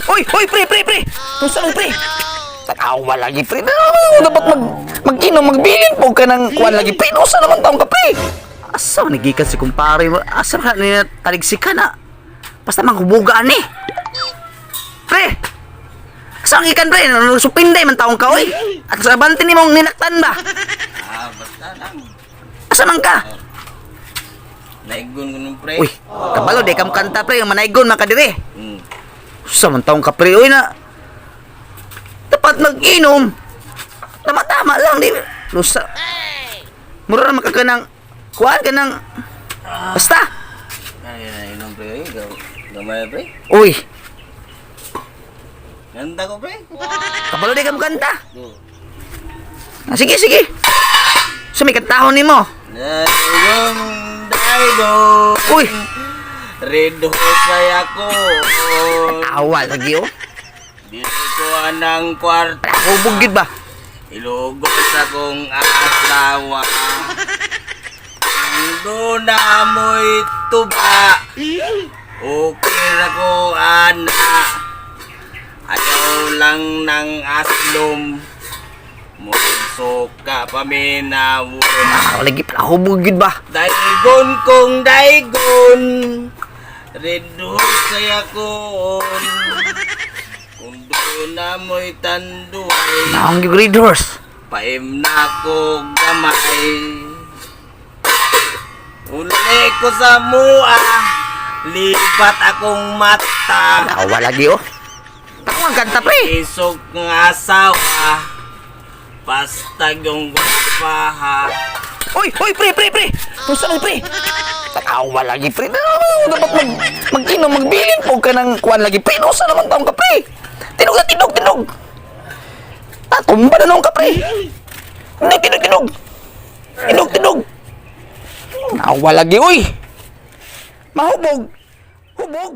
Uy, uy, pre, pre, pre. Unsa man, pre? Tanawa lagi, pre. Dapat mag-inom, magbilin po ka ng kuwan lagi, pre. Unsa naman taong ka, pre? Asa man nagikan si kumpare mo? Asa man niya taligsikan na? Basta manghubugaan eh. Pre! Asa ang ikan, pre? Supinday man taong ka, oy. At sa abante ni mong ninaktan ba? Ah, basta lang. Asa man ka? Naigon ko nung pre. Uy, kabalo, di ka mo kanta, pre. Manaygon man ka dire. Sa man taong ka, pre, oy na. Dapat mag-inom. Tama-tama lang, di. Lusa. Mura na makakanang, kuhaan ka ng, basta. Ay, nainom pre. Ay, gamay pre. Uy, Ganda ko pre. Kabalo di ka mo kanta. Go. Ah, sige, sige. So, may kantahon ni mo. Naigon, daigon. Uy, Red horse ako. Awa lagi, oh. Dili ko anang kwarta. Hubog gid ba? Ilugos akong asawa. Doon na mo'y tuba. Okay ra ko, ana. Ayaw lang ng aslom. Musuka paminawon. Awa lagi pala, hubog gid ba? Daigon kong daigon. Red kaya ko. Kung doon na mo'y tanduay. Naong gyud Red Horse. Paim na ko gamay. Uli ko sa mua. Lipat akong mata. Awa lagi, oh. Ako ang kanta, pre. Isog ng asawa. Basta yung guwapaha. Uy, uy, pre, pre, pre. Unsa man, pre? Awa lagi, pre. Dapat mag-inom, magbilin po ka ng kuwan lagi, pre. Unsa naman taong ka, pre? Tinog na tinog, tinog. Ah, tumba na noon ka, pre. Hindi, tinog, tinog. Tinog, tinog. Awa lagi, uy. Mahubog. Hubog.